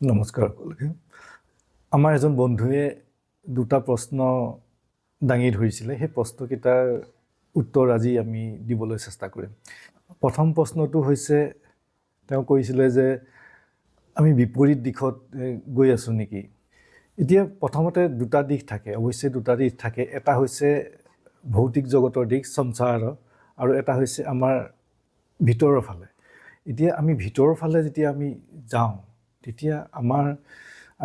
নমস্কাৰ সকলোকে। আমাৰ এজন বন্ধুৱে দুটা প্ৰশ্ন দাঙি ধৰিছিলে। সেই প্ৰশ্নকেইটাৰ উত্তৰ আজি আমি দিবলৈ চেষ্টা কৰিম। প্ৰথম প্ৰশ্নটো হৈছে, তেওঁ কৈছিলে যে আমি বিপৰীত দিশত গৈ আছোঁ নেকি? এতিয়া প্ৰথমতে দুটা দিশ থাকে, অৱশ্যে দুটা দিশ থাকে। এটা হৈছে ভৌতিক জগতৰ দিশ, সংসাৰৰ, আৰু এটা হৈছে আমাৰ ভিতৰৰ ফালে। এতিয়া আমি ভিতৰৰ ফালে যেতিয়া আমি যাওঁ, তেতিয়া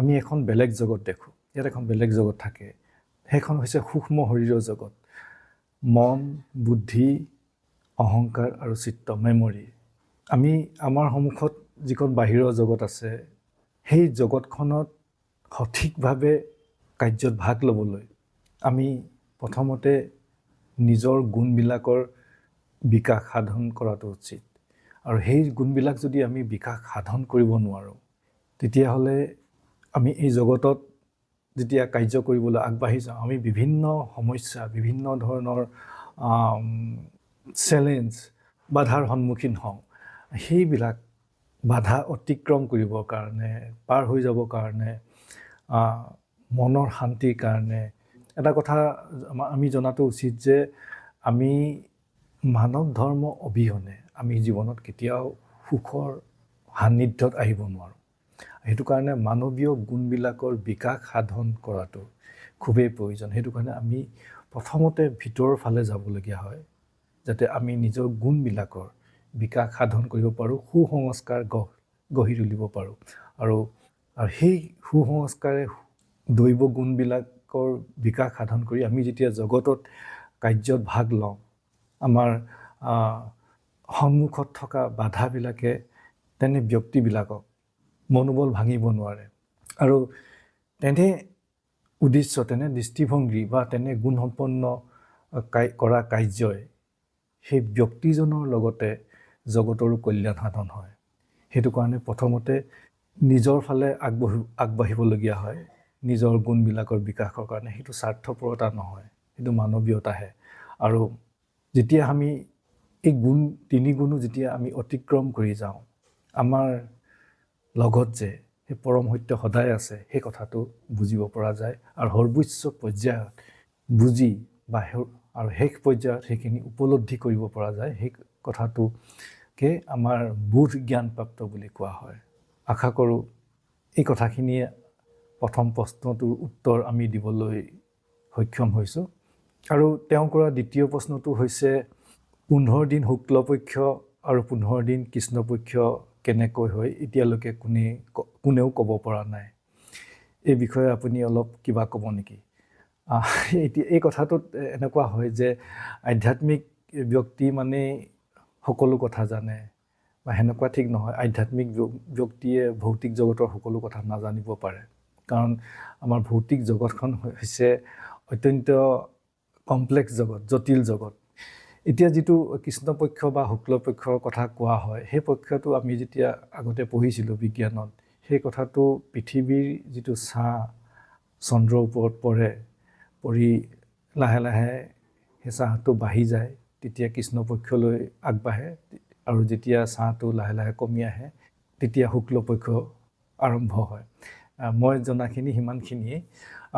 আমি এখন বেলেগ জগত দেখোঁ। ইয়াত এখন বেলেগ জগত থাকে, সেইখন হৈছে সূক্ষ্ম শৰীৰৰ জগত। মন, বুদ্ধি, অহংকাৰ আৰু চিত্ত, মেমৰি। আমি আমাৰ সন্মুখত যিখন বাহিৰৰ জগত আছে, সেই জগতখনত সঠিকভাৱে কাৰ্যত ভাগ ল'বলৈ আমি প্ৰথমতে নিজৰ গুণবিলাকৰ বিকাশ সাধন কৰাটো উচিত। আৰু সেই গুণবিলাক যদি আমি বিকাশ সাধন কৰিব নোৱাৰোঁ, তেতিয়াহ'লে আমি এই জগতত যেতিয়া কাৰ্য কৰিবলৈ আগবাঢ়ি যাওঁ, আমি বিভিন্ন সমস্যা, বিভিন্ন ধৰণৰ চেলেঞ্জ, বাধাৰ সন্মুখীন হওঁ। সেইবিলাক বাধা অতিক্ৰম কৰিবৰ কাৰণে, পাৰ হৈ যাবৰ কাৰণে, মনৰ শান্তিৰ কাৰণে এটা কথা আমি জনাটো উচিত যে আমি মানৱ ধৰ্ম অবিহনে আমি জীৱনত কেতিয়াও সুখৰ সান্নিধ্যত আহিব নোৱাৰোঁ। সেইটো কাৰণে মানৱীয় গুণবিলাকৰ বিকাশ সাধন কৰাটো খুবেই প্ৰয়োজন। সেইটো কাৰণে আমি প্ৰথমতে ভিতৰৰ ফালে যাবলগীয়া হয়, যাতে আমি নিজৰ গুণবিলাকৰ বিকাশ সাধন কৰিব পাৰোঁ, সুসংস্কাৰ গঢ়ি তুলিব পাৰোঁ। আৰু আৰু সেই সুসংস্কাৰে দৈৱ গুণবিলাকৰ বিকাশ সাধন কৰি আমি যেতিয়া জগতত কাৰ্যত ভাগ লওঁ, আমাৰ সন্মুখত থকা বাধাবিলাকে তেনে ব্যক্তিবিলাকক মনোবল ভাঙিব নোৱাৰে। আৰু তেনে উদ্দেশ্য, তেনে দৃষ্টিভংগী বা তেনে গুণসম্পন্ন কৰা কাৰ্যই সেই ব্যক্তিজনৰ লগতে জগতৰো কল্যাণ সাধন হয়। সেইটো কাৰণে প্ৰথমতে নিজৰ ফালে আগবাঢ়িবলগীয়া হয় নিজৰ গুণবিলাকৰ বিকাশৰ কাৰণে। সেইটো স্বাৰ্থপৰতা নহয়, সেইটো মানৱীয়তাহে। আৰু যেতিয়া আমি এই গুণ তিনি গুণো যেতিয়া আমি অতিক্ৰম কৰি যাওঁ, আমাৰ লগত যে সেই পৰম সত্য সদায় আছে, সেই কথাটো বুজিব পৰা যায়। আৰু সৰ্বোচ্চ পৰ্যায়ত বুজি বা আৰু শেষ পৰ্যায়ত সেইখিনি উপলব্ধি কৰিব পৰা যায়। সেই কথাটোকে আমাৰ বোধ জ্ঞানপ্ৰাপ্ত বুলি কোৱা হয়। আশা কৰোঁ এই কথাখিনিয়ে প্ৰথম প্ৰশ্নটোৰ উত্তৰ আমি দিবলৈ সক্ষম হৈছোঁ। আৰু তেওঁ কৰা দ্বিতীয় প্ৰশ্নটো হৈছে, 15 দিন শুক্লপক্ষ আৰু 15 দিন কৃষ্ণপক্ষ কেনেকৈ হয়, এতিয়ালৈকে কোনেও ক'ব পৰা নাই। এই বিষয়ে আপুনি অলপ কিবা ক'ব নেকি? এতিয়া এই কথাটোত এনেকুৱা হয় যে আধ্যাত্মিক ব্যক্তি মানে সকলো কথা জানে বা সেনেকুৱা ঠিক নহয়। আধ্যাত্মিক ব্যক্তিয়ে ভৌতিক জগতৰ সকলো কথা নাজানিব পাৰে, কাৰণ আমাৰ ভৌতিক জগতখন হৈছে অত্যন্ত কমপ্লেক্স জগত, জটিল জগত। এতিয়া যিটো কৃষ্ণপক্ষ বা শুক্লপক্ষৰ কথা কোৱা হয়, সেই পক্ষটো আমি যেতিয়া আগতে পঢ়িছিলোঁ বিজ্ঞানত, সেই কথাটো পৃথিৱীৰ যিটো ছাঁ চন্দ্ৰৰ ওপৰত পৰে, পৰি লাহে লাহে সেই ছাঁটো বাঢ়ি যায়, তেতিয়া কৃষ্ণপক্ষলৈ আগবাঢ়ে। আৰু যেতিয়া ছাঁটো লাহে লাহে কমি আহে, তেতিয়া শুক্লপক্ষ আৰম্ভ হয়। মই জনাখিনি সিমানখিনিয়েই।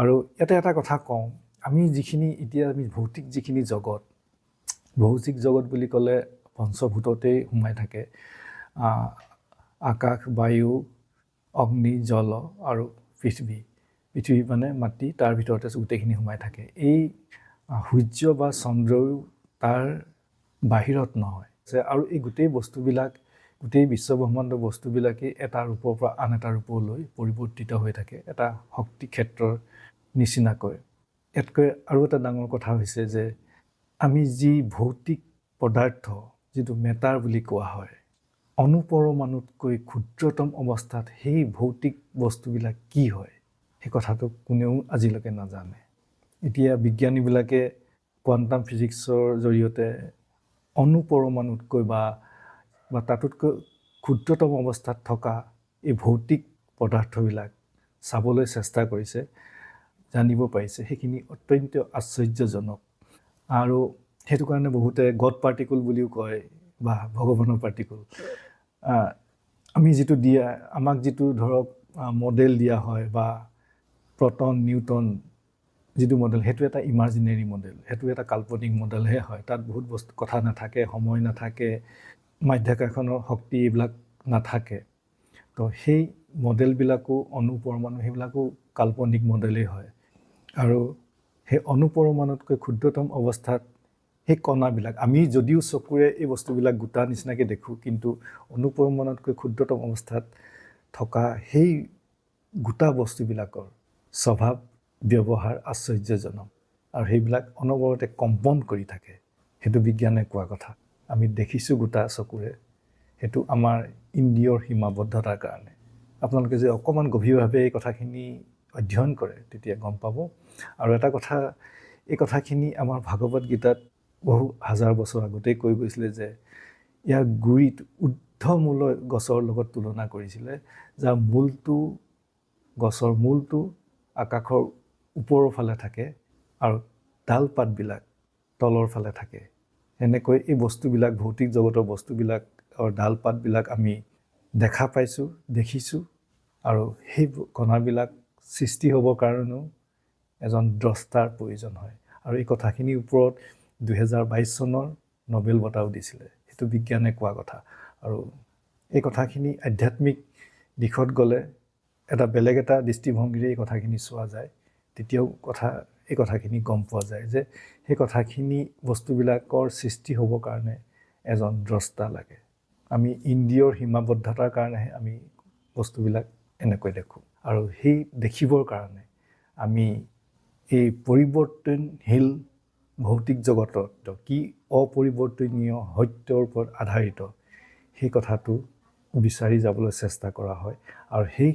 আৰু ইয়াতে এটা কথা কওঁ, আমি যিখিনি এতিয়া আমি ভৌতিক যিখিনি জগত, ভৌতিক জগত বুলি ক'লে পঞ্চভূততেই সোমাই থাকে, আকাশ, বায়ু, অগ্নি, জল আৰু পৃথিৱী। পৃথিৱী মানে মাটি, তাৰ ভিতৰতে গোটেইখিনি সোমাই থাকে। এই সূৰ্য বা চন্দ্ৰও তাৰ বাহিৰত নহয়। আৰু এই গোটেই বস্তুবিলাক, গোটেই বিশ্বব্ৰহ্মাণ্ডৰ বস্তুবিলাকেই এটা ৰূপৰ পৰা আন এটা ৰূপলৈ পৰিৱৰ্তিত হৈ থাকে, এটা শক্তি ক্ষেত্ৰৰ নিচিনাকৈ। ইয়াতকৈ আৰু এটা ডাঙৰ কথা হৈছে যে আমি যি ভৌতিক পদাৰ্থ, যিটো মেটাৰ বুলি কোৱা হয়, অণুপৰমাণুতকৈ ক্ষুদ্ৰতম অৱস্থাত সেই ভৌতিক বস্তুবিলাক কি হয়, সেই কথাটো কোনেও আজিলৈকে নাজানে। এতিয়া বিজ্ঞানীবিলাকে কোৱাণ্টাম ফিজিক্সৰ জৰিয়তে অণুপৰমাণুতকৈ বা তাতোতকৈ ক্ষুদ্ৰতম অৱস্থাত থকা এই ভৌতিক পদাৰ্থবিলাক চাবলৈ চেষ্টা কৰিছে, জানিব পাৰিছে। সেইখিনি অত্যন্ত আশ্চৰ্যজনক। আৰু সেইটো কাৰণে বহুতে গড পাৰ্টিকল বুলিও কয় বা ভগৱানৰ পাৰ্টিকল। আমি যিটো দিয়া, আমাক যিটো ধৰক মডেল দিয়া হয় বা প্ৰটন নিউটন যিটো মডেল, সেইটো এটা ইমাজিনেৰী মডেল, সেইটো এটা কাল্পনিক মডেলহে হয়। তাত বহুত বস্তু কথা নাথাকে, সময় নাথাকে, মাধ্যাকৰ্ষণৰ শক্তি এইবিলাক নাথাকে। তো সেই মডেলবিলাকো অণু পৰমাণু সেইবিলাকো কাল্পনিক মডেলেই হয়। আৰু সেই অণু পৰমাণুতকৈ ক্ষুদ্ৰতম অৱস্থাত সেই কণাবিলাক আমি যদিও চকুৰে এই বস্তুবিলাক গোটা নিচিনাকৈ দেখোঁ, কিন্তু অণু পৰমাণুতকৈ ক্ষুদ্ৰতম অৱস্থাত থকা সেই গোটা বস্তুবিলাকৰ স্বভাৱ ব্যৱহাৰ আশ্চৰ্যজনক আৰু সেইবিলাক অনবৰতে কম্পন কৰি থাকে। সেইটো বিজ্ঞানে কোৱা কথা। আমি দেখিছোঁ গোটা চকুৰে, সেইটো আমাৰ ইন্দ্ৰিয়ৰ সীমাবদ্ধতাৰ কাৰণে। আপোনালোকে যে অকণমান গভীৰভাৱে এই কথাখিনি অধ্যয়ন কৰে তেতিয়া গম পাব। আৰু এটা কথা, এই কথাখিনি আমাৰ ভাগৱত গীতাত বহু হাজাৰ বছৰ আগতেই কৈ গৈছিলে যে ইয়াৰ গুৰিত ঊৰ্ধ্বমূল গছৰ লগত তুলনা কৰিছিলে, যাৰ মূলটো, গছৰ মূলটো আকাশৰ ওপৰৰ ফালে থাকে আৰু ডাল পাতবিলাক তলৰ ফালে থাকে। এনেকৈ এই বস্তুবিলাক, ভৌতিক জগতৰ বস্তুবিলাক আৰু ডাল পাতবিলাক আমি দেখা পাইছোঁ, দেখিছোঁ। আৰু সেই কণাবিলাক সৃষ্টি হ'বৰ কাৰণেও এজন দ্ৰষ্টাৰ প্ৰয়োজন হয়। আৰু এই কথাখিনিৰ ওপৰত 2022 চনৰ নবেল বঁটাও দিছিলে। সেইটো বিজ্ঞানে কোৱা কথা। আৰু এই কথাখিনি আধ্যাত্মিক দিশত গ'লে এটা বেলেগ এটা দৃষ্টিভংগীৰে এই কথাখিনি চোৱা যায়, তেতিয়াও এই কথাখিনি গম পোৱা যায় যে সেই কথাখিনি বস্তুবিলাকৰ সৃষ্টি হ'বৰ কাৰণে এজন দ্ৰষ্টা লাগে। আমি ইন্দ্ৰিয়ৰ সীমাবদ্ধতাৰ কাৰণেহে আমি বস্তুবিলাক এনেকৈ দেখোঁ। আৰু সেই দেখিবৰ কাৰণে আমি এই পৰিৱৰ্তনশীল ভৌতিক জগতত কি অপৰিৱৰ্তনীয় সত্যৰ ওপৰত আধাৰিত সেই কথাটো বিচাৰি যাবলৈ চেষ্টা কৰা হয়। আৰু সেই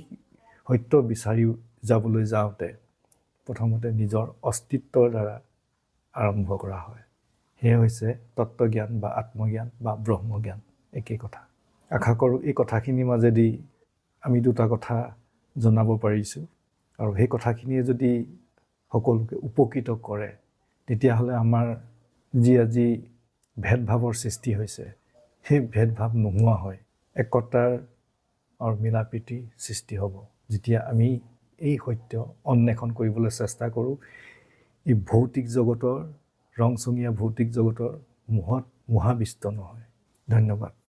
সত্য বিচাৰি যাবলৈ যাওঁতে প্ৰথমতে নিজৰ অস্তিত্বৰ দ্বাৰা আৰম্ভ কৰা হয়। সেয়ে হৈছে তত্ত্বজ্ঞান বা আত্মজ্ঞান বা ব্ৰহ্মজ্ঞান, একেই কথা। আশা কৰোঁ এই কথাখিনিৰ মাজেদি আমি দুটা কথা জনাব পাৰিছোঁ। আৰু সেই কথাখিনিয়ে যদি সকলোকে উপকৃত কৰে, তেতিয়াহ'লে আমাৰ যি আজি ভেদভাৱৰ সৃষ্টি হৈছে, সেই ভেদভাৱ নোহোৱা হয় একতাৰ আৰু মিলা প্ৰীতিৰ সৃষ্টি হ'ব। যেতিয়া আমি এই সত্য অন্বেষণ কৰিবলৈ চেষ্টা কৰোঁ, এই ভৌতিক জগতৰ ৰংচঙীয়া ভৌতিক জগতৰ মোহত মোহাবিষ্ট নহয়। ধন্যবাদ।